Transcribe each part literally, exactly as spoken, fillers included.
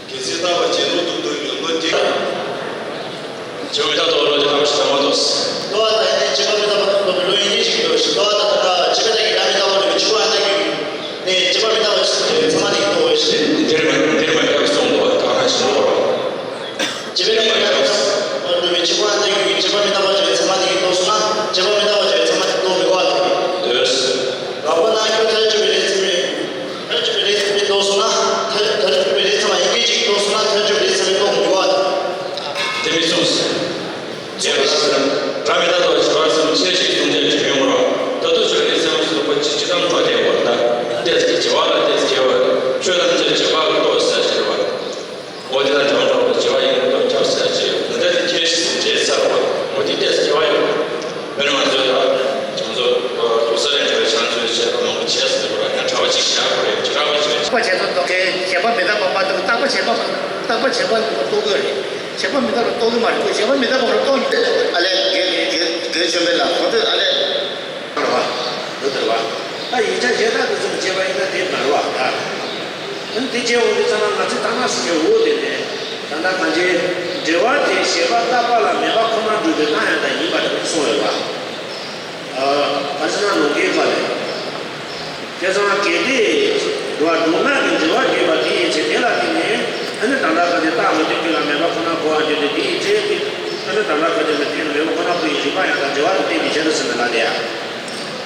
གལ་སྲིད་བརྟག་པ་བྱེད་ལུགས་སྡུག་ཏུ་ཡོད་ལོ་རྒྱུས། བྱེད་པ་མི་རྟག་ཏུ་ལོ་རྒྱུས་ཐམས་ཅད་ཚང་མ་ཏོག་ལྟོ་བ་དང་ཡང་ནི་བྱེད་པ་མི་རྟག་པ་ལྟོ་གི་ལོ་ཡིན་གྱི་ཞིག་ཏོག་ཞིག་ལྟོ་བ་དང་ད་བྱེད་པ་དང་ཡང་མི་རྟག་པ་ལོ་གི་ཆུ་བ་ལྟ་གི་ནི་བྱེད་པ་མི་རྟག་པ་ཚང་མ་ནི་ཏོག་ཞིག་འདིར་མ་འདིར་མ་ཡག་སོང་ལོ་ད་ང་ཞིག་ལོ་རོ། བྱེད་པ་མི་རྟག་པ་ལོ་གི་ཆུ་བ་ལྟ་གི་བྱེད་པ་མི་རྟག་པ་ཚང་མ་ནི་ཏོག་སོང་ན་བྱེད་པ་མི་རྟག་པ་ཚང་མ་ནི་ཏོག་མི་གོ་བ་ཐུབ་ཡོད། རགས་པ་ན་ཁྱོད་ཐལ་འགྱུར་བའི་ལས་ཚིག་མེད། ཐལ་འགྱུར་བའི་ལས་ཚིག་མེད་ཏོག་སོང་ན་ཐལ་ཐལ་འགྱུར་བའི་ལས་ཚིག་མ་ཡིན་གྱི་ཅིག་ཏོག་སོང་ན་ཐལ་འགྱུར་བའི་ལས་ཚིག་མེད་ཏོག་མི་གོ་བ། དེ་མི་གསུངས། ཅེས་པ་ཟེར། སྒྲ་མི་རྟག་ཏུ་བྱེད་པར་སེམས་ཁྱེར་ཞིག་གསུངས་ཏེ་བྱོན་ཡོང་རོགས། ད་དུ་ཆོས་ཀྱི་སེམས་སུ་པ་ཅི་ཅི་དང་འགྲོ་བདེ་བར་ལྟ། ལྟས་ཀྱི་བྱེད་པ་ལ་ལྟས་སྐྱེ་བ། ཆོས་ཐམས་ཅད་བྱེད་པ་ལ་རྟོགས་ཟེར་བྱེད་པ། འོ་དེ་ལ་དོན་འགྲོ་བ་བྱེད་པ་ཡིན་རྟོགས་ཁྱབ་ཟེར་བྱེད་ཡོད་ན་ད་དེ་ཁྱེར་ཞིག་བྱེད་ཚར་བ་འོ་དེ་ལྟས་སྐྱེ་བ་ཡོད། དཔེར་ན་ང་ཚོས་ད་ཁྱོད་ཚོ་རྡོག་རྩ་ལས་འགྲོ་བའི་ཆང་ཚོས་བྱས་པ་མང་པོ་བྱས་ཟེར་བ་ཡང་གྲྭ་པ་ཅིག་བཞག་དགོས་རེད་ཅི་རག་པ་བྱས། བྱེད་པ་བྱེད་ཚོ་རྟོག་གེ་བྱེད་པ་མི་རྟག་པ་མ་རྟོགས་རྟག་པ་བྱེད་པ་མ་རྟག་པ་བྱེད་པ་རྟོགས་དགོས་རེད། བྱེད་པ་མི་རྟག་པ་རྟོགས་གི་མ་རེད་ཁོས་བྱེད་པ་མི་རྟག་པ་རྟོགས་ནས། ཨ་ལས་དགེ་དགེ་དགེ་བཅོམ་པས་ལ་ཁོང་ཚོས་ཨ་ལས། རེད་བ། འོ་དེ་རེད་བ། ད་ཡིག་ཆ་ཞེ་དྲག་དེ་ཚོ་བྱས་པ་ཡིན་ན་དེ་མ་རེད་བ་ད། དེ་བྱས་འོང་དུས་ཙམ་ལ་ང་ཚོས་ད་ནང་སྲིད་ཀྱི་འོ་དེ་ནས་ད་ལྟ་གང་ཅི། འབྲེལ་བ་དེ་བྱེད་པ་རྟག་པ་ལ་མེད་པ་ཁོ་ན་སྒྲུབ་པའི་རྟགས་ཡང་དག་ཡིན་པ་དེ་གསུངས་ཡོད་བ། ཨ་ག་ཟེར་ན་ལུང་གིས་པ་ལས། དེ་ཙམ་གལ་ཏེ། འགྲོ་བ་སྡུག་བསྔལ་གྱི་འབྲེལ་བ་བརྒྱུད་པ་དེ་ཡིན་ཚེ་དེ་ལ་བརྟེན་ནས་ཨ་ནི་ད་ལྟ་ག་དེ་རྟག་མི་རྟག་རྒྱུད་ལ་མེད་པ་ཁོ་ན་གོ་བ་བརྒྱུད་དེ་དེ་ཡིན་ཚེ་དེ་ཨ་ནི་ད་ལྟ་ག་དེ་མི་རྟག་མེད་པ་ཁོ་ན་ཁོ་ཡི་རིག་པ་ཡང་དག་འབྲེལ་བ་དེ་བརྟེན་ནས་བྱས་ཏེ་ཟིན་ན་ལ་དེ་ཡང་།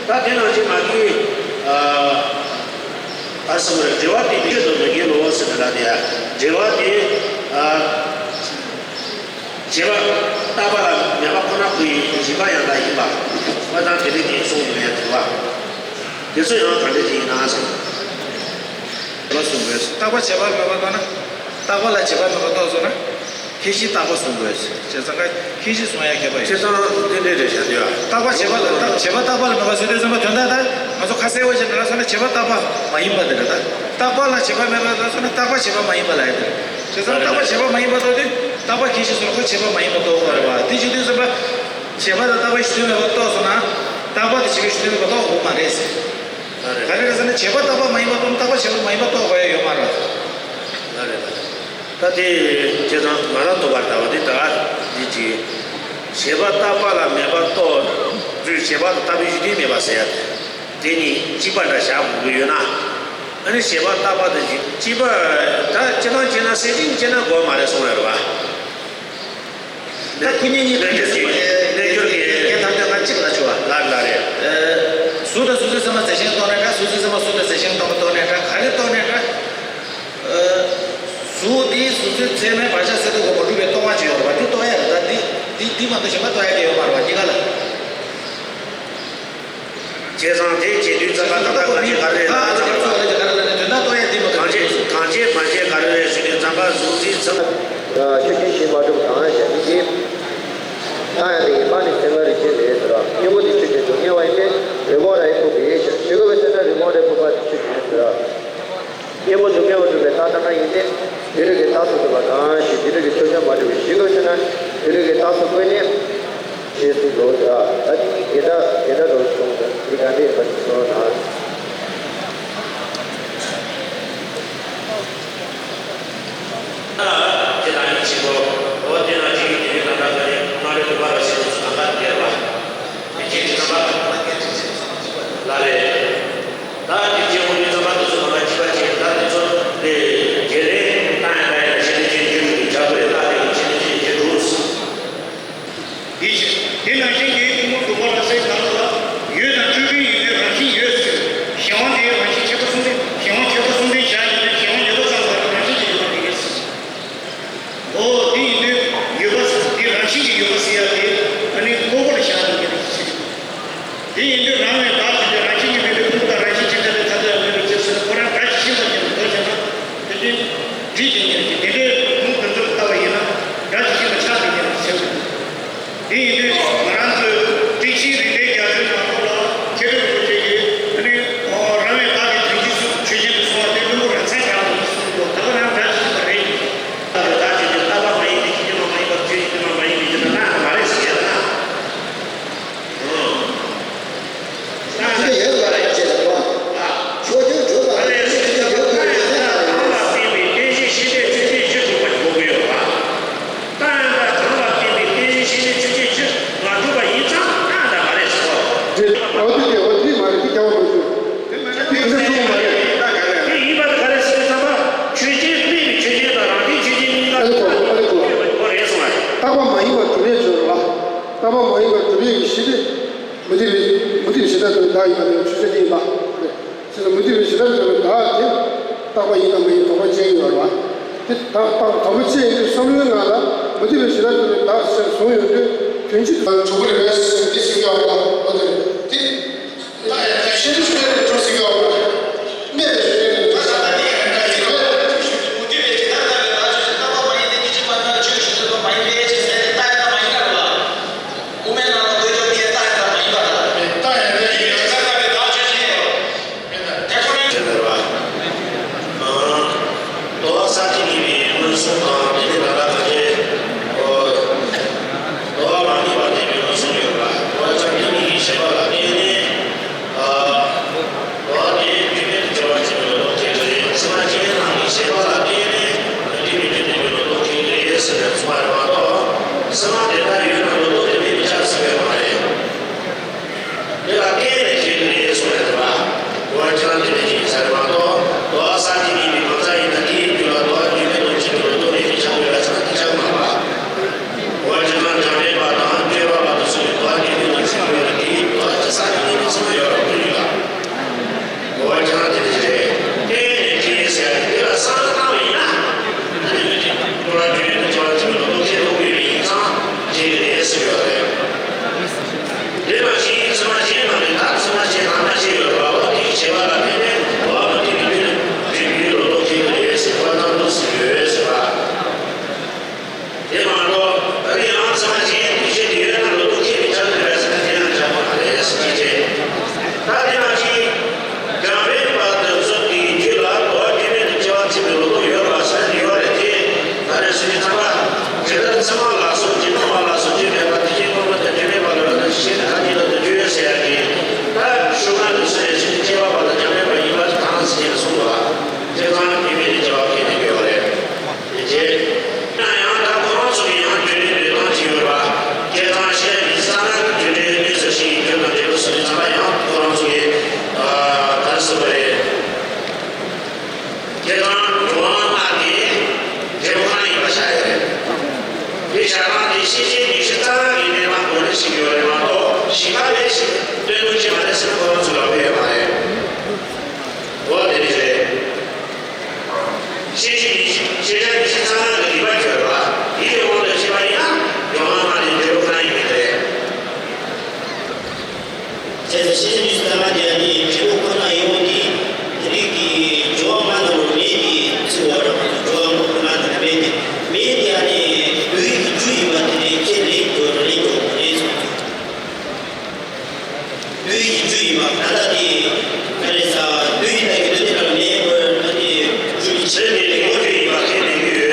ད་དེ་ནང་བཞིན་མ་གི་ཨ་ཨ་སམ་རེ་འབྲེལ་བ་དེ་མི་རྒྱུད་དུ་མི་འགལ་ལོ་ཟེར་ན་ལ་དེ་ཡང་འབྲེལ་བ་དེ་ཨ། བྱེད་པ་རྟག་པ་ལ་མེད་པ་ཁོ་ན་ཁོ་ཡི་རིག་པ་ཡང་དག་ཡིན་པ། དཔེ་དང་དེ་རིགས་ཀྱིས་གསུངས་ཡོད་ཡ་དེ་བ། དེ་ཚོ་ཡང་ག་འདྲ་ཞིག་ཡིན་ན་ཟེར། རྟག་པ་གསུངས་དགོས། རྟག་པ་བྱེད་པ་མེད་པ་རྟོགས་ན། རྟག་པ་ལ་བྱེད་པ་མེད་པ་རྟོགས་སོང་ན། ཁྱད་གཞི་རྟག་པ་གསུངས་དགོས། བྱས་ཙང་ཁྱད་གཞི་གསུང་ཡ་མཁས་པ་ཡོད། བྱས་ཙང་རྟེན་འབྲེལ་རེད་བྱ་དུས་ཨ། རྟག་པ་བྱེད་པ་ལ་རྟག་བྱེད་པ་རྟག་པ་ལ་མེད་པ་ཟེར་དུས་ཙམ་པ་དོན་དག་ད་ང་ཚོ་ཁ་གསལ་བ་ཞིག་ལ་སོང་ན་བྱེད་པ་རྟག་པ་མ་ཡིན་པ་དེ་རེད་ད། རྟག་པ་ལ་བྱེད་པ་མེད་པ་ལ་སོང་ན་རྟག་པ་བྱེད་པ་མ་ཡིན་པ་ལ་ཡིན་དེ་རེད། བྱས་ཙང་རྟག་པ་བྱེད་པ་མ་ཡིན་པ་རྟོགས་དུས་རྟག་པ་ཁྱད་གཞི་སོང་ཁོ་བྱེད་པ་མ་ཡིན་པ་རྟོགས་དགོས་རེད་བ། དེ་བྱེད་དུས་ཙམ་པ། བྱེད་པ་དང་རྟག་པ་གཞི་མཐུན་མེད་པ་རྟོགས་སོང་ན། རྟག་པ་དེ་བྱེད་པའི་གཞི་མཐུན་མེད་པ་རྟོགས་དགོས་མ་རེད་ཟེར། ག་རེ་རེད་ཟེར་ན་བྱེད་པ་རྟག་པ་མ་ཡིན་པ་རྟོགས་ན་རྟག་པ་བྱེད་པ་མ་ཡིན་པ་རྟོགས་དགོས་ཡ་ཡོད་མ་རེད། ལ་རེད་ལ། ད་དེ་བྱས་ཙང་མ་རབས་རྟོགས་པར་ལྟ་བ་དེ་ད་འདི་གཅིག་བྱེད་པ་རྟག་པ་ལ་མེད་པ་རྟོགས་དུས་བྱེད་པ་དང་རྟག་པའི་གཞི་མཐུན་མེད་པ་ཟེར་ཡ་དེ། དེ་གཉིས་གཅིག་པ་འདྲ་བཞག་དགོས་ཀྱི་ཡོད་ན། ཨ་ནི་བྱེད་པ་རྟག་པ་དང་གཅིག་པ་ད་སྤྱིར་བཏང་བྱས་ན་གསལ་བྱེད་བྱས་ན་དགོས་མ་རེད་གསུངས་ཡོད་རེད་བ། ད་ཁོ་གཉིས་གཉིས་ཀ་རེད་ཟེར་བ་རེད། རྣལ་འབྱོར་གྱི་རྒྱན་ཐམས་ཅད་ང་གཅིག་ལ་ཆུ་བ་ལ་ལ་རེད། གཟུགས་དང་གཟུགས་ཅན་ཚད་མ་རྫས་གཞན་རྟོགས་ནའི་འདྲ། གཟུགས་ཅན་ཚད་མ་གཟུགས་དང་རྫས་གཞན་རྟོགས་ན་རྟོགས་ནའི་འདྲ། ག་རེ་རྟོགས་ནའི་འདྲ། གཟུགས་འདི་གཟུགས་ཅན་ཚད་མའི་བག་ཆགས་སད་དུ་གོ་མ་གྲུབ་པའི་རྟོག་པ་ཅིག་ཡོད་རེད་བ། འདི་རྟོགས་ཡ་རེད། ད་འདི་འདི་འདི་མ་གཏོགས་གཞན་པ་རྟོགས་ཡ་གི་ཡོད་མ་རེད་བ་གཉིས་ཀ་ལ། བྱས་ཙང་དེ་བྱེད་དུས་ཙམ་པ་ད་ལྟ་གང་ཞིག་ག་རེ་རེད་ལ་ཙམ་པ་ཚོགས་ལ་ཅི་ག་རེ་རེད་ནས་དོན་དག་རྟོགས་ཡ་དེ་མ་གང་བྱེད་གང་བྱེད་མ་བྱེད་ག་རེ་རེད་ཟེར་དུས་ཙམ་པ་གཟུགས་འཛིན་ཚད། ཆོས་ཅན་གཞི་མ་གྲུབ་གང་ཞེས་ནི་དེ། ད་ཡང་དེ་ཡིན་པ་ནི་སེམས་ལ་རིགས་ཅན་རེད་ཟེར་བ། གཉེན་པོ་དེ་ཆོས་ཅན་དུ་ངེས་པ་ཡིན་ཏེ་རི་བོང་རྭ་ཡི་ཕུང་པོ་ཡིན་ཞེས་ཆོས་གོས་པའི་ཚེ་ན་རི་བོང་རྭའི་ཕུང་པོ་དེ་ཆོས་ཅན་ཟེར་བ། གཉེན་པོ་སྡུག་བསྔལ་བ་སྒྲུབ་པའི་རྟགས་ལྟར་སྣང་ཡིན་ཏེ། དེ་རིགས་ཀྱི་རྟགས་སུ་བཀོད་པ་གང་ཞིག་དེ་རིགས་ཀྱི་ཆོས་ཅན་མ་གྲུབ་པའི་གཞི་གོས་ཟེར་ན་དེ་རིགས་ཀྱི་རྟགས་སུ་བཀོད་ནས། ཞེས་གསུངས་འདུག་ཟེར་བ། ད་དེ་གཉིས་འགལ་ཟླ་འགལ་ཟླ་འདྲ་བོ་ཞིག་མཐོང་འདུག་འདི་ག་འདྲ་ཡིན་པ་ཞིག་གསུངས་དང་། དེ་ལ་ཡིད་ཆེས་པོ། འོ་དེ་ལ་ཅིག་དེ་ཡོད་ན་ད་ག་རེ་མ་རེད་འདུག་པ་ལ་ཞེས་སུ་ད་ག་འགལ་བ། དེ་ཅིག་གི་ཚང་མ་ལ་རེད། ད་དེ་ཅིག་འོ་དེ་ཚང་མ་དེ་ཚོ་ད་ག་ཅི་པ་ཅིག་ད་དེ་ཚོ་དེ་བརྒྱད་ལས་ད་ཡང་ད་ཡང་ཤེས་ནས་ཅན་རྒྱུ་དྲུག་གི་བྱ་དགོས་རེད། ད་དེ་ཡང་ཤེས་ནས་ཅན་རྒྱུ་དྲུག་དེ་བཞིན་དེ་ནང་བཞིན་གྱི་ཐུན་མོང་གྲུབ་པ་ལ་སེམས་ནང་ལ་ཡོད་དང་སྤྲོས་པའི་ཡུལ་དུ་རང་བཞིན་ཡོད་ཟེར། གཞན་དབང་དེ་རང་བཞིན་ཁྱད་པར་གསུམ་ལྡན། གཞན་དབང་ཁྱད་པར་གསུམ་ལྡན་བཞག་ཡོད་ན་གཞན་དབང་ཡོད་པ་ཙམ་ལ་རང་བཞིན་གྱིས་ཡོད་པ་རེད་ཟེར། འོ་དེ་ཡིན་དུས་ཡོད་པ་དེ་རང་བཞིན་གྱིས་ཡོད་པ་ཟེར་ཡ་དེ་ཨ་ནི་ལྐོག་པར་བཞག་ཡོད་པ་རེད་ཟེར། དེ་ཡིན་དུས་རང་བའི་བདག་ཅིག་དེ་རང་བཞིན་གྱིས་མེད་པའི་ཕུང་པོ་དང་རང་བཞིན་གྱིས་མེད་པའི་ཁ་དོག་ཡང་མེད་པའི་ཕྱིར་ཟེར་ན་ཁོ་རང་སྒྲ་ཇི་བཞིན་པ་ཅན་དུ་འདོད་བྱས་ན་དེ་བཞིན་འདྲིས་ཏེ་ཉེར་གཅིག་དེ་འདྲའི་ཕུང་དོན་ཚུལ་ལྟ་བ་ཡིན་ན་སྒྲ་ཇི་བཞིན་པ་ཆགས་ཏེ་ཉེར་གཅིག་ཟེར་བ། དེ་ཡིན་དུས་ང་རང་ཚོའི་ཏི་ཤྲཱི་རིག་གནས་རྒྱ་མཚོའི་ནང་ལོགས་ལ་མཁས་གྲུབ་རིན་པོ་ཆེ་གིས་ཨ་ནི་རང་བའི་བདག་གི་དོན་སྤྱི་གཟུགས་ཆོས་ཅན་དུ་གསུངས་པ་དེ་བླུན་པོ་རང་མཚན་གྱིས་རང་ལ་གསུངས་འདུག་ད་ག་རང་སྒྲ་ཇི་བཞིན་པ་རེད། ལྟ་བའི་བདག་ཅིག་དེ་ལྟ་བ་མ་ཡིན་ཏེ་ཤེས་བྱ་མ་ཡིན་པ་ཆོས་ཉིད་དུ་མ་མ་ཡིན་པའི་ཕྱིར་ན་ན་མ་རེད་ཟེར་བྱས་ན། ཅི་ཡོད་པ་ལ་བྱེད་པ། ཕྱོགས་ཆོས་གྲུབ་པ་ལ་ཆོས་ཅན་ཡོད་དགོས་པའི་ཚེ་ན་རེད། ལྷག་པ་མ་ཡིན་པར་སྒྲུབ་པའི་གི་གཞི་དེ་མུ་སྟེགས་པའི་མུ་སྟེགས་པའི་བྱེ་བྲག་ཏུ་བདག་ཡིན་པ་ནི་ཆོས་ཅན་དེ་ཡིན་པ་རེད། ཅེས་སོགས་མུ་སྟེགས་པའི་བྱེ་བྲག་ཏུ་བདག་དེ་རྟག་པ་ཡིན་དང་མ་ཡིན་དོགས་པ་ཅན་ཡོད་རེད་བ། དེ་བདག་རྟག་དོགས་པ་ཅན་ཡིན་དུས་བསམ་བློའི་ངང་ལ་མུ་སྟེགས་པའི་བྱེ་བྲག་ཏུ་བདག་ཅེས་བཟུང་ཡོང་དུས་དོན་སྤྱི་དུ་གྲོགས་པོ་རེད་ཟེར་འདི་ཞིག་ཡོད་པ་འོ་དེ་རེད་དེ། ཤེས་རིག་ཤེས་རིག་ཅུང་ཟད་ཡོད་པ་རེད། གནས་པའི་ཤེས་རིག་དུ་མ་ཡིན་པའི་ཆེད་དུ་ད་ལྟ་མ་ཡིན་ན་རེད་བ། དབུ་མའི་ནང་ལ་འོས་ཤོག་དེ་ལྟ་ཡང་དང་མ་ཡིན་པ་དང་། མེད་ད་ཡང་དེ་ཡིན་ཡང་ཚ་ཚ་བའི་བདག་ཆོས་ཅན། དོ་བ་ས་ཏི་ཉིད་པའི་མངོན་སུམ་དང་དེ་ནི་ད་ལྟ་ག་ཚོད། དོ་བ་མ་ངེས་པ་ལྡན་པའི་མངོན་སུམ་ཡོད་པ། དོ་བ་ཚ་ཏི་ཉིད་ཀྱི་ཤེས་པ་ལ་བརྟེན་ནས། དོ་བ་དེ་རྒྱུ་མེད་དུ་སྐྱེ་བར་བྱེད་པའི་ལོ་ཏོག་ཁེལ་གྱི་རེད། ཚད་མ་གཞན་རྣམས་ཀྱི་ཤེས་པ་ལ་བརྟེན་ནས་རྒྱུ་མེད་དུ་སྐྱེ་བའི་ལོ་ཏོག་ཁེལ་གྱི་རེད་ཟེར་ནས་གསུངས་པ་རེད་མ་གཏོགས། ཚད་མ་དེ་ལྟར་ཡོད་ན་ལོ་ཏོག་དེ་མེད་པའི་ཆ་ཟེར་བས་མ་རེད། དེ་ལ་བརྟེན་ནས་ཁེལ་གྱི་རེད་གསུངས་ཡོད་རེད་པ། དོ་བ་ཁྱེད་རང་དེ་འདྲ་ཅིག་ཡིན་ས་རེད་མ་གཏོགས། དོ་བ་ས་ཏི་ཉིད་པའི་གང་ཟག་ཡིན་ན་དེའི་རྒྱུད་ལ་དོ་བ་རྒྱུ་མེད་དུ་སྐྱེ་བའི་ལོ་ཏོག་མེད་པའི་ཆ་ཡོད་ལ་ཚད་མ་དེ་ཆགས་མ་རེད་པ། དོ་བ་ཁྱེད་རང་འཇམ་དཔལ་དཔལ་དང་སྤྱོད་པ་དཔལ་དུ་སོང་བའི་དོ་བ་རྒྱུ་མེད་དུ་སྐྱེ་བའི་ལོ་དེའི་དོ་བ་ཁྱེད་ས་ཏི་ཉིད་པའི་ཚད་མ་ཡོད་རེད་པ། གོ་བ་ཁྱེད་རང་དེ་འདྲ་ཞིག་རེད། ལྟས་ངན་ནས་ཁྱེད་ཟེར་ཡ་དེ་ལ་བསམ་བློ་བཏང་བ་ཡིན་ན། ད་ནི་མི་དེ་ཁོ་རང་རྒྱུད་ལ་དུ་བྱ་བ་ཅིག་ལ་ལོ་ཏོག་ཁེལ་ཐུབ་ཀྱི་ཡོད་པ་ཡིན་ཙང་ཁེལ་གྱི་རེད་ཟེར་ཡོད་རེད། དེ་ནང་བཞིན་ཚད་མ་གཞན་རྣམས་ནི་ད་ཚད་མ་གཞན་རྣམས་ན་ཤེས་ཡོད་པ་འོ་དེའི་བྱེད་པ་ལ་བརྟེན་ནས་འོ་མ་དེ་ནི་རྒྱུད་ལ་རྒྱུད་ལ་ལོ་ཏོག་ཁེལ་གྱི་རེད་ཟེར་བ་ཙམ་དུ་ཟེར་ཡོད་ཟེར་བ། དེ་མ་གཏོགས་ད་ནི་ཡང་ཚད་མ་གཞན་དུ་བྱེད་དུ་ཡོད་ན་ལོ་ཏོག་ཁེལ་བའི་ཆ་ལ་རེད་ཟེར་ན་དེ་ཡང་འཇམ་པོ་མ་རེད་ཟེར་གྱི་རེད། ད་དེ་ནང་བཞིན་འཇམ་དཔལ་དཔལ་དུ་སོགས་ཀྱི་རྒྱུད་ལ་དོ་བ་རྒྱུ་མེད་དུ་སྐྱེ་བ་ཚིག་པའི་ལོ་ཏོག་ཡོད་པ་ཟེར་ན་ཡོད་རེད་དེ། ད་རེས་སུ་ཅི་ཚང་པ་ཇི་ལྟར་ཚད་མ་ལ་སོགས་ཀྱི་སྣང་བ་ལ་སོགས་ཀྱི་མེད་པ་དེ་བཞིན་སྟོང་པ་དང་རྒྱུ་མེད་པ་ལ་རོལ་ཏེ་ཤེས་ནས་ཐ་སྙད་དུ་བརྗོད་ཟེར་ཡ་གི། ད་ཤུགས་ལྡན་དུ་སོང་བའི་ཚུལ་གྱིས་སྐྱེ་བ་པ་དང་འཇམ་དཔལ་དཔལ་ཡིན་པ་དང་ཟེར་གྱི་གསུངས་པ། དེ་ཚང་རྒྱུ་མེད་དུ་སྐྱེ་བ་ཁེལ་ནས་ཡོད་རེད། དེ་རྗེས། ཡང་ཡང་ད་ཁོ་རང་ཚོ་གི་ཡང་རྒྱུ་འབྲས་འདོད་སྟངས་ཅིག་ཡོད་རེད་པ། སྐྱེ་དང་ཤི་ཡ་ཡིན་ཙང་ན་རྒྱུ་འབྲས་གནས་སུ་ཞིག་རྒྱུ་དང་འབྲས་བུ་སོགས་ཀྱི་ཚང་མ་ཡང་ཁོ་རང་ཚོ་གི་ཨ་ག་རེ་ཟེར་བ་རེད། སྐྱེ་དང་འགྲོ་བ་ལྔ་དེ་འབྲས་བུ་ཁོ་ན་ཡིན་པ་བཞག་ཡོད་རེད། དེ་བཞག་སྟངས་དེ་ཤེས་བྱའི་ཉེར་ཞི་རྩ་བའི་གནས་སྟངས་སྒོ་ནས་ཞིག་ཡོད་རེད་མ་གཏོགས་གཞི་ཁ་ལས་ཞིག་སྟོན་ཐུབ་ཀྱི་མ་རེད་ཟེར་ཁོ་རང་ཚོ་ལབ་ཡོད་མ་རེད། འོ་དེ་རེད། ཤེས་བྱའི་ཉེར་ཞི་ཤེས་བྱ་ཉེར་ཞི་རྩ་བ་ལ་རིགས་པ་ཁྱོད་རེད་པ། དེའི་དབང་དུ་བྱས་པ་ཡིན་ན་སྒྲོན་མ་ལྔ་ནི་འབྲས་བུ་ཁོ་ན་ཡིན་པའི་རེད། བྱས་ཙང་ཤེས་བྱ་ཉེར་ཞི་རྩ་བ་དེ་ནི་འབྲས་བུ་ཁོ་ན་ཡིན་པ་དེ་དེ་རིགས་ཀྱི་སྦྱོར་བ་ལྔ་ནང་ལ་མེད་དེ་ཚིག་འོ་ར་ཁོ་ཚོ་སྦྱོར་བ་ཁོ་ན་ལ་མེད་དེ་མེད་དེ་ཨ་ནི་ལུས་ཀྱི་རྒྱུ་ཡིན་པ་དེ་ནི་ཁྱེད་ལེགས་འགྲོ་རུ་ལེགས་འགྲོ་མ་རེད་གསུངས་སོང་། ལུས་ཀྱི་རྒྱུ་ཡིན་པ་ད་ལྟ་དེ་ག་རེ་ཟ་ལུས་ཡིན་ད་ཡོད་དོ་དེ་ལ་མེད་པར་ད་དེ་རྒྱུ་ཡི་ཕྱིར་དེ་ལེགས་འགྲོ་རྒྱུ་ཡིན་པ་ཁས་ལེན་རྒྱུ་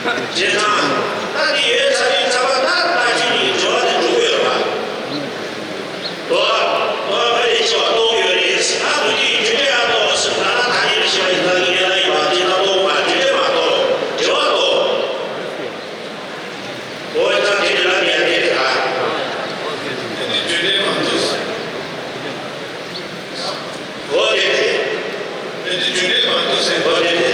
བྱས་ཙང་། ད་དེ་ཡོད་ཚར་དུས་ཚང་མ་ད་ལྟ་ཅི་ནས་འབྱོར་བ་དེ་འགྲོ་གི་ཡོད་པ། དོ། དོ་བ་རེ་ཆེ་བ་གཏོང་ཡོད་རེད། ད་དུ་དེ་རྒྱུ་འབྲས་ཨ་གཏོང་ཟེར་ན་ད་ད་ཡིན་ཞེས་པ་ཡིན་ད་ངས་ལ་ཡིན་པ་དེ་ད་གཏོང་མ་རྒྱུ་འབྲས་མ་གཏོང་། དྲི་བ་གཏོང་། འོ་ད་དེ་ནི་ལ་ཡ་དེ་རེད་ད། དེ་ནི་རྒྱུ་འབྲས་མ་གཏོང་ཟེར། འོ་དེ་དེ། དེ་ནི་རྒྱུ་འབྲས་མ་གཏོགས་ཟེར་བ་དེ་དེ།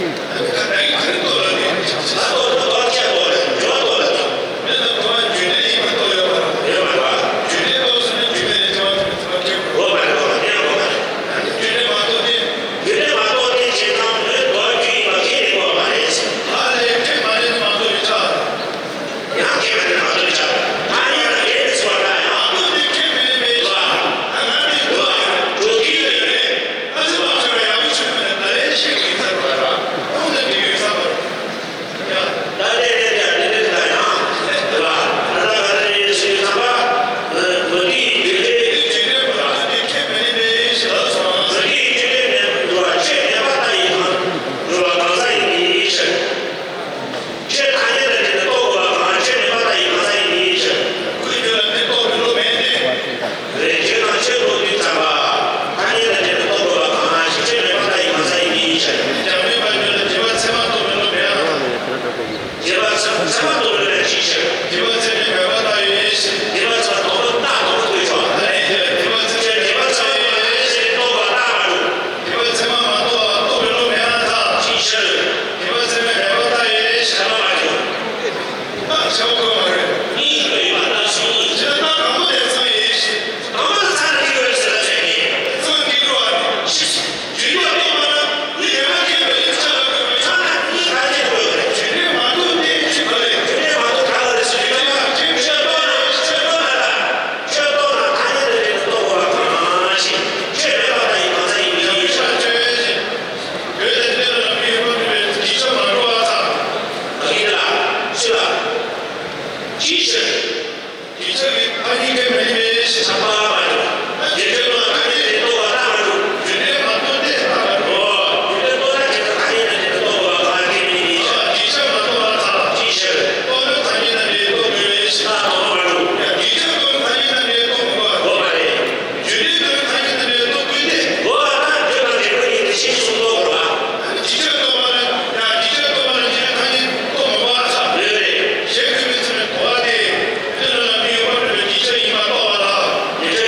ཨ་ནི་ད་ལྟ་གི་ཁ་རི་ཏོ་ལ་ནི། ལ་ཏོ་ལ་ཏོ་ལ་ཁྱད་ཏོ་ལ་འགྲོ་ཏོ་ལ་ཏོ། མེད་ན་ཏོ་ལ་རྒྱུ་འབྲས་ཡིན་པ་ཏོ་ཡོད་པ་རེད། ཡོད་མ་རེད་པ། རྒྱུ་འབྲས་ཏོ་ཟེར་ན་རྒྱུ་མེད་ནས་ཏོ་ལ་ཏོ་ལ་ཁྱད་པོ། འོ་མ་རེད་འོ་མ་རེད་འོ་མ་རེད། ཨ་ནི་རྒྱུ་འབྲས་མ་གཏོགས་དེ། རྒྱུ་འབྲས་མ་གཏོགས་དེ་བྱེད་སྟངས་ནི་ཏོ་རྒྱུ་ཡིན་པ་ཁས་ལེན་དགོས་པ་མ་རེད། ད་ལས་ཁྱད་མ་རེད་མ་གཏོགས་ཡོད་ཆགས། ཡང་སྐྱེ་བ་དེ་མ་གཏོགས་ཆགས། ཐ་སྙད་དང་འབྲེལ་ནས་ཚོར་བ་དང་ཡང་། ང་ཚོ་འདི་ཁས་མི་ལེན་པའི་ཆ། ང་ཚོའི་འདུག་ཨ། འགྲོ་གི་ཡོད་རེད། ང་ཚོ་མ་ཚོར་བ་ཡག་པོ་བྱུང་མེད་ན་ད་ལན་ཤེས་ཀྱི་ཡིན་ཚར་བ་རེད། ཁོང་ཚོ་འདི་ཡོད་ས་བ་རེད། ད་ལྟའི་གནས་དེ་འདི་འདྲ་ད་ཡང་། རེད་པ། ད་ལྟ་ག་རེ་རེད་ཟེར་བའི་ཚང་མ། མུ་ཏིག་རྒྱུ་འབྲས། འདི་རྒྱུ་འབྲས་མ་ལ་འདི་ཁས་མི་ལེན་པའི་ཞེས་ལབ་སོང་ང་། མུ་ཏིག་རྒྱུ་འབྲས་མེད་པ་འདུག་པ། ཆོས་མེད་པ་ལྟ་ཡི་དང་། འདུག་པ་གང་ཟག་ཡིན་གྱི་ཡིན་ཕྱིར། ཆོས་ཐ་སྙད་དང་འབྲེལ་ནས་རྟོགས་དགོས་པ་གང་། ཆོས་མེད་པ་ལྟ་ཡི་གང་ཟག་ཡིན་གྱི་ཡིན་ཕྱིར། ཁོའི་རྒྱུད་ལ་དེ་རྟོགས་པའི་བློ་མེད་དེ། རེད། རྒྱུ་དང་ཆོས་རྟོགས་དུས་ཙམ་པ། ཐ་སྙད་དང་འབྲེལ་ནས་རྟོགས་དགོས་པ་གང་ཞིག་ཆོས་མེད་པ་ལྟ་ཡི་གང་ཟག་ཡིན་གྱི་ཡིན་ཕྱིར། རྒྱ་མིའི་བར་རྒྱུད་ལ་རྒྱུད་པ་ཚད་མར་རྟོགས་པའི་བློ་མེད་ཨང་། རྒྱུད་པ་ཚད་ཚད་མར་རྟོགས་པའི་བློ་མེད་ཅིའི་ཕྱིར། རྒྱུད་པ་ཚད་མས་མེད་པར་ལྟ་བའི་ཕྱིར། རྒྱུད་པ་ཚད་མ་རྟོགས་པ་རྟགས་རྟོགས་པ་ཐོས་ཆོག་ད་ནི་རྒྱུད་པ་ཚད་མས་རྒྱུད་པ་ཚད་མ་རྟོགས་པ་རྟགས་མ་གྲུབ། རྒྱུད་པ་ཚད་མ་མ་རྟོགས་པ་རྟོགས་པའི་བློ་མེད་ཨང་ཐ། ཅིའི་ཕྱིར། རྒྱུད་པ་ཚད་མས་མེད་པར་ལྟ་བའི་ཕྱིར། ཚད་མ་མ་གྲུབ། ད་ཆ་བ་གོ་མ་རེད། གཉིས་ཀྱི་ཡོད་པ་ལྟ་ཞིང་། ཕྱིར་ན་དང་པོ་དེ་ཚང་ཡིན་ཞེས། དང་པོ་ལ་ཚང་ལ་འགྲིག་ཡོད་ཟེར་ལ་ཟེར་ནས། ཚང་འགྲིག་རུ་བ་ནི། ཞེས། རྒྱུ་འབྲས་རྟོགས་པ་ན་ནི་ཡོད་མ་ཁེལ་བའི་ལེགས་ཆ་ལ་གོ་བའི་ཕྱོགས་ན་གཉིས་ཐ་སྙད་དུ་འགྲོ་གི་རེད། རྒྱུ་འབྲས་མ་གཏོགས་དེ་ཆོས་ག་ལས། རྒྱུ་འབྲས་མ་གཏོགས་ག་ལ་རེད་ཟེར་རྒྱུ་འབྲས་ལ་ཁེལ་ཆོས་རྟོགས་ན་ཆོས་རྟོགས་ན་ལ། ཆོས་རྟོགས་ན་ཐ་སྙད་དུ་འབྲེལ་ནས་རྟོགས་དགོས་པ་གང་ཞིག་ཆོས་མེད་པ་ལྟ་ཡི་གང་ཟག་ཡིན་གྱི་ཡིན་ཕྱིར། ཆོས་ཅན། བོད་དེ་འདི་ལ་རང་མི་ཡོད་པར་གྲུབ་པའི་གདུལ་བྱ་མ་འགྲོ་བ་དང་། ཨ་ནི་ལ། ཅི་ལ། ཅིའི་ཕྱིར། གདུལ་བྱ་གི་ཐ་སྙད་ཁས་མི་ལེན་པའི་ཕྱིར། ཆགས་པ་མ་གྲུབ། རྒྱུ་འབྲས་ལ་ཐ་སྙད་དེ་རྟོགས་པ་རྟགས་མ་གྲུབ། རྒྱུ་འབྲས་མ་རྟོགས་དེ་རྟགས་མ་གྲུབ། འོ། རྒྱུ་འབྲས་རྟོགས་ན་ཇི་ལྟར་ཐ་སྙད་དང་ཇི་ལྟར་རྟོགས་པ་གང་ཁས་མི་ལེན་པའི་ཕྱིར། གདུལ་བྱ་མ་རྟོགས་པར་ཐལ། ཅིའི་ཕྱིར། རྟོགས་ན་ཐ་སྙད་དང་འབྲེལ་རྟོགས་དགོས་པའི་ཕྱིར། རྟགས་རྟོགས་པ་མ་གྲུབ། ཡང་གདུལ་བྱ་རྟོགས་ན་ཐ་སྙད་དང་འབྲེལ་རྟོགས་དགོས་པ། འོ་མ་རེད། རྒྱུ་འབྲས་ལྟར་ཐ་སྙད་དང་འབྲེལ་རྟོགས་དགོས་ཏེ། འོ་ན་རྒྱུ་དང་འབྲས་བུ་གཉིས་ཏེ་ཕྱིས་སུ་རྟོགས་དགོས་པ། ཨ་ནི་གདུལ་བྱ་རྟོགས་པ་ལ་ཡང་གདུལ་བྱ་རྟོགས་པ་ལ་རྒྱུ་འབྲས་ཐ་སྙད་རྟོགས་མི་དགོས་པ་ཚ་རེད་རེད། ཞེས་དགོས་པའི་ཚུལ་ནི་གོ་བ་སྟེ། འདི་ལ་ལ་མི་ཡོད་པར་གྲུབ་པའི་གདུལ་བྱ་ཡིན་པར་རྟོགས་པ་ལ། རྒྱུ་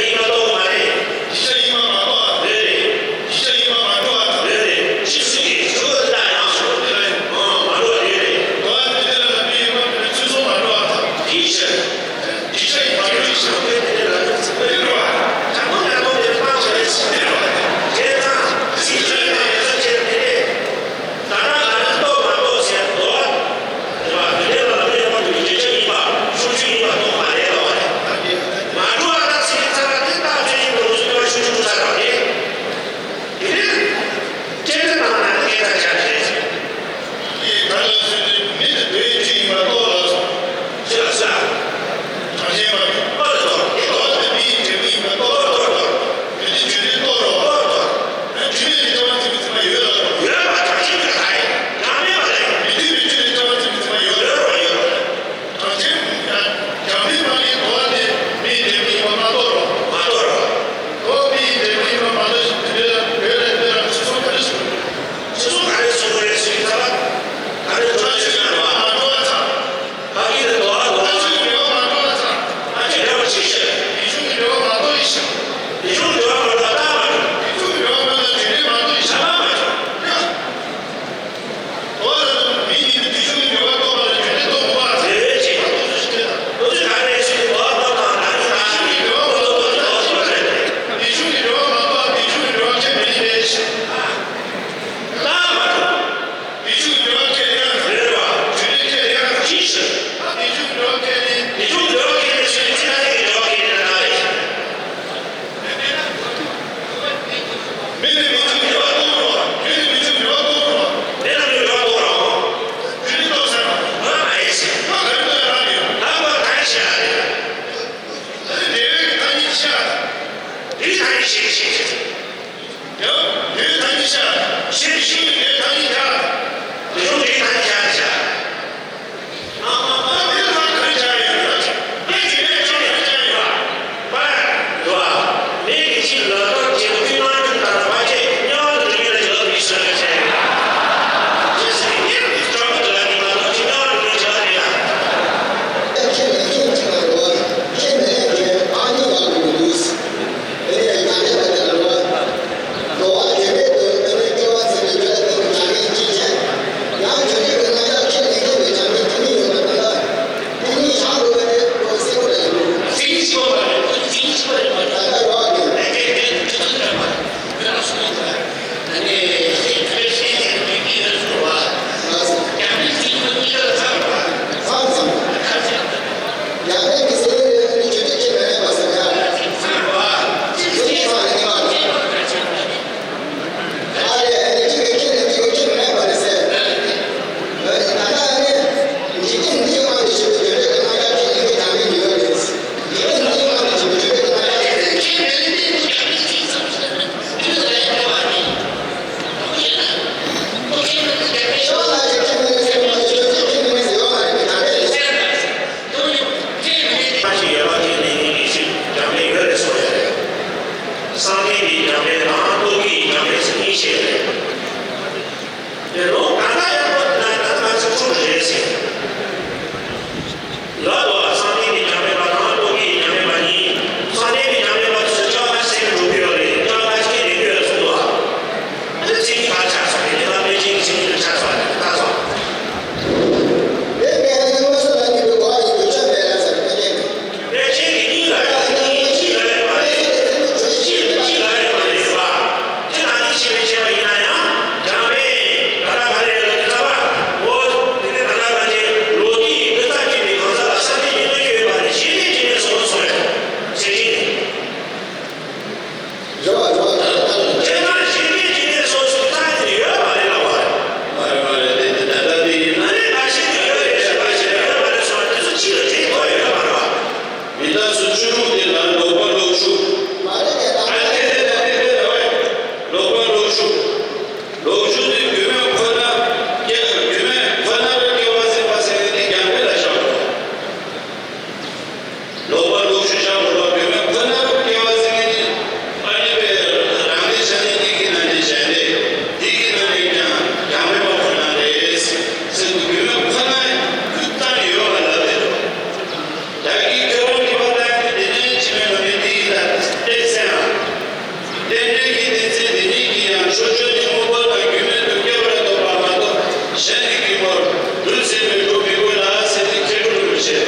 སྒྲུབ་ཟིན་པའི་སྒྲུབ་མི་དགོས་ལ་ཟེར་ཏེ་ཁྱེད་སྒྲུབ་ལུགས་བྱས་ཏེ།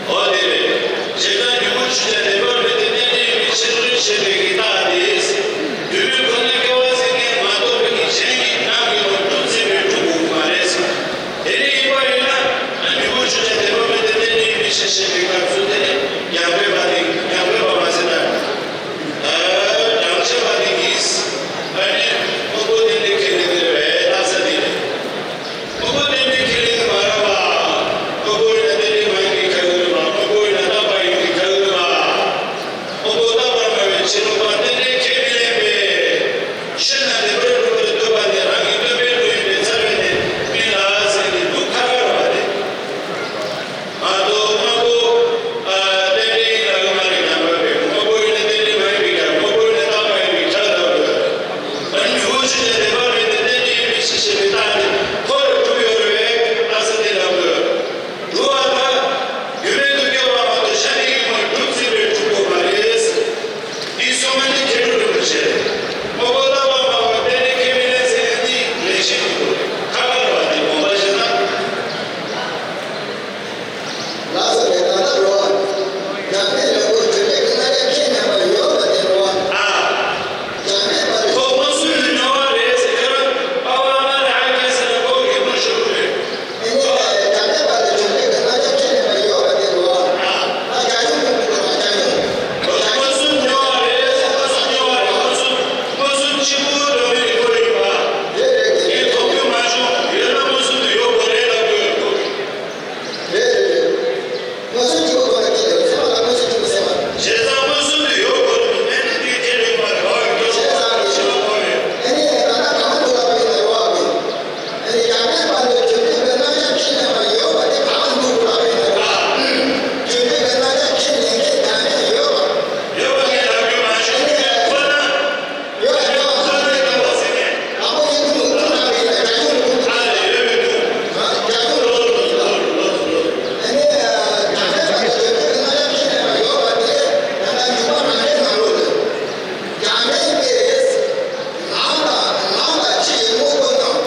འོ་དེ་རེད། ཞེ་སྡང་ཉོན་མོངས་ཆོས་ཅན། བདེན་པར་མེད་དེ་རྟེན་འབྲེལ་ཡིན་པའི་ཕྱིར་ཞེས་པའི་གི་རྟགས་དེ། དུས་མིན་ཁོ་ནའི་སྐལ་བ་ཟིན་མཁན་མ་གཏོགས་པའི་གི་གཞན་གྱིས་ནམ་ཡིན་རུང་སྒྲུབ་ཟིན་པའི་སྒྲུབ་དགོས་ཀྱི་མ་རེད། དེ་འདྲ་ཡིན་པ་ཡིན་ན་ན་ཉོན་མོངས་ཆོས་ཅན། བདེན་པར་མེད་དེ་རྟེན་འབྲེལ་ཡིན་པའི་ཕྱིར་ཞེས་པའི་སྐབས་སུ་དེ་ནི་རྒྱང་འཕེན་པ་དེ་རྒྱང་འཕེན་པ་མ་ཟེར་ན། ཨ་རྒྱང་ཆད་པ་དེ་གིས་ཨ་ནི་དངོས་པོ་རྟེན་འབྲེལ་ཁས་ལེན་གྱི་རེད་པས་ལྟ་ས་དེ་རེད། དངོས་པོ་རྟེན་འབྲེལ་ཁས་ལེན་གྱི་མ་རེད་པ། དངོས་པོ་ཡིན་ན་རྟེན་འབྲེལ་མ་ཡིན་པའི་ཁ་ཡོད་རེད་པ། དངོས་པོ་ཡིན་ན་རྟག་པ་ཡིན་པའི་ཁ་ཡོད་རེད་པ། དངོས་པོ་རྟག་པར་སྨྲ་བའི་ཕྱིར་རོ་པ། རྟེན་འབྲེལ་ཁས་མི་ལེན་པས། ཕྱིར་ན་བདེན་པར་གྲུབ་པར་འདོད་པ་ནི་རང་གི་སྟོན་པའི་ལུགས་ཡིན་པས་ཚར་བས་ནི་མིན་ལ་ཟེར་ནས་ལུགས་ཁ་ཁ་རུ་བ་རེད། མ་གཏོགས་དངོས་པོ་ཨ་རྟེན་འབྲེལ་ཡིན་ལ་ཡོད་མ་རེད། ཀྱང་འབད་པས་དངོས་པོ་ཡིན་ན་རྟེན་འབྲེལ་མ་ཡིན་པའི་ཁར། དངོས་པོ་ཡིན་ན་རྟག་པ་ཡིན་པའི་ཁར་ལྟ་བུ་ཡོད། ཨ་ནི་ཉོན་མོངས་ཆོས་ཅན། བདེན་པར་མེད་དེ་རྟེན་འབྲེལ་ཡིན་པའི་ཕྱིར་ཞེས་པའི་རྟགས་དེ་ཁོ་རང་གྲུབ་ཡོད་རེད་པས་ལྟ་ས་དེ་ལྟ་བུ་ཡོད། གྲུབ་པ་དང་རྒྱུ་མེད་དུ་སྐྱེ་བ་མ་གཏོགས་གཞན་གྱིས་ཡོང་བར་སྒྲུབ་ཟིན་པའི་སྒྲུབ་དགོས་པ་རེད། འདི་གསུངས་མིན་དེ་ཁྱེད་སྒྲུབ་ལུགས་བྱེད། དངོས་པོ་རྟག་པར་སྨྲ་བ་རྟེན་འབྲེལ་ཁས་མི་ལེན་ཟེར་མཁན་འདི་ལེགས་བཤད་ཀྱི་སྒོ་རེད། ཁ་ཁ་རུ་བ་འདི་དགོངས་པ་བཞེས་ན། ལགས་སོ་རེད། ད་ལྟ་འགྲོ་བ། རྒྱང་འཕེན་ལ་གོ་བརྗོད་པའི་རྣམ་གཞག་ཁས་ལེན་པ་ཡོད་པ་དེ་འགྲོ་བ། ཨ། རྒྱང་འཕེན་པ་རེད། ཁོ་མངོན་སུམ་དུ་མྱོང་བ་རེད་ཟེར་ཁྱོད་རང་པ་བ་ཨ་མ་ལ་ཨ་ཁེ་ཟེར་ན་ཁོ་གི་མངོན་ཤོར་རེད། ཨེ་ནི་རྒྱང་འཕེན་པ་ལ་བརྗོད་པའི་རྣམ་གཞག་ཁས་ལེན་པ་ཡོད་པ་དེ་འགྲོ་བ། ཨ། ད་རྒྱ་གཞུང་གི་མི་འགྲོ་བ་རྒྱ་གཞུང་། མངོན་སུམ་མྱོང་བ་རེད་ཟེར། མངོན་སུམ་མྱོང་བ་རེད། མངོན་སུམ་མངོན་སུམ་གཅིག་པུ་འགྲོ་མི་རིགས་ཁོ་ཡིན་པ། རེད་རེད་རེད། ངས་མཐོང་རྒྱུ་མ་བྱུང་། ཡོད་ན་མངོན་སུམ་དུ་ཡོད་དགོས་རེད་ལབ་དགོས། རེད་རེད་རེད། མངོན་སུམ་གཅིག་པུ་ཐོག་ནས་ཁྱེད་ལ་ཚད་མ་ལ་མངོན་སུམ་གཅིག་པུ་ཟེར་བ། བྱས་ཙང་མངོན་སུམ་དུ་ཡོད་དགོས་རེད་མེད་ན་དེ་ཁྱེད་ལ་ཡོད་མ་རེད། ཨོ་ཡོད་བྱས་ཙང་རེད། ཕྱི་མ་ཁོ་རེད། ཨ་ནི་ད་ལྟ་གང་འདུག་ལབ་པ་ཡིན་ན་རེད་བ། ཨ་ནི་རྒྱང་འཕེན་པ་འདི་བརྗོད་པའི་རྣམ་གཞག་ཁས་ལེན་པ་ཡོད་པ་དེ་གང་འདུག་ལབ་པ་ཡིན་ན་རེད་བ། བརྗོད་པའི་རྣམ་གཞག་ཁས་ལེན་མཁན་རྒྱང་འཕེན་ཡོད་པ། ཡོད་པ་ངས་ལབ་རྒྱུ་མ་བྱུང་ངས་ཁོ་ན། ཡོད་ཡོད། ཁོ་ཚོའི་ནང་པ་ཟེར་ནས། དང་པོ་ཡིན་ཁུངས་ཁུངས་དང་མིན་ལ་རྒྱ་གཞུང་ཁུངས། ཨ་ལས་ཡོད་མི་ཁུངས། རྒྱ་གཞུང་ལོ་ལོ་ལོ་ལོ་ལོ་ལོ། ཨ་ནི་རྒྱ་ནག་པ་ཚོ་བོད་པའི་རྣམ་གཞག་ཁས་ལེན་པ་ཡོད་པ་དེ་ད་ལྟ་འཇུག་པ་རང་རེའི་ནང་ལོགས་ལ། རྒྱང་འཕེན་པས། ལམ་དང་ལམ་དང་ཕྱི་ཡི་དངོས་པོ་རྣམས་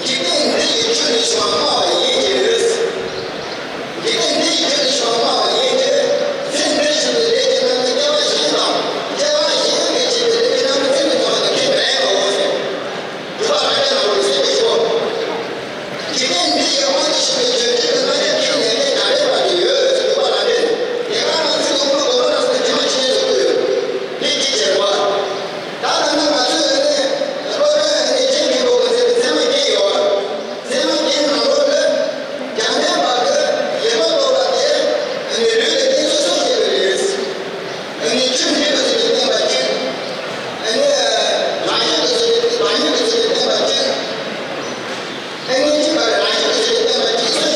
འཇིག་རྟེན་འདི་ཡི་ཆོས་ནི་ཞེས་པ་སྨྲ་བ་ཡིན་གྱི། འཇིག་རྟེན་འདི་ཡི་ཆོས་ནི་ཞེས་པ་སྨྲ་བ་ཡིན་གྱི། ཚེ་འདིར་བྱས་པའི་ལས་ཀྱི་རྣམ་སྨིན་སྐྱེ་བ་གཞན་དང་སྐྱེ་བ་གཞན་ལས་བྱས་པའི་ལས་ཀྱི་རྣམ་སྨིན་ཚེ་འདིར་བྱུང་བ་ནི་ཁས་མི་ལེན་ནོ་ཞེས། འཇུག་པ་རང་རྒྱལ་ནང་ལོགས་སུ་གསལ་བའི་ཕྱིར། འཇིག་རྟེན་འདི་ཡི་དབང་དུ་བྱས་པའི་བརྗོད་བྱའི་རྣམ་གཞག་ཁས་ལེན་མཁན་རྒྱང་འཕེན་པ་དེ་ཡོད་ཟེར་འཇུག་པ་རང་རྒྱལ་ནས། དེ་ག་ནང་ཚིག་དུམ་བུ་དགོས་པ་ལ་སོགས་ཀྱི་མ་ཤེས་སོ་ཡོད། འདི་གཅིག་བྱས་པ། ད་ལྟ་ན་ང་ཚོས་ནི་སློབ་དཔོན་ནི་ཆེན་གྱི་འགོ་གི་ཚེ་ཚད་མ་བརྒྱད་ཡོད། ཚད་མ་བརྒྱད་ནང་ལོགས་ལ་རྒྱང་འཕེན་པ་གི་ཡེ་མ་ལོ་བ་དེ་ནི་ལུས་ལ་བརྟེན་ཚུལ་སོགས་བཤད་པའི་རིགས། ནི་ཆུ་འདྲེན་པའི་ཚུལ་གྱིས་བསྟན་པ་གཅིག་ནི་རང་བཞིན་གྱི་ཚུལ་གྱིས་རང་བཞིན་གྱི་ཚུལ་གྱིས་བསྟན་པ་གཅིག་ཨེ་ནི་གཅིག་པ་རང་བཞིན་གྱི་ཚུལ་གྱིས་བསྟན་པ་གཅིག་སོ་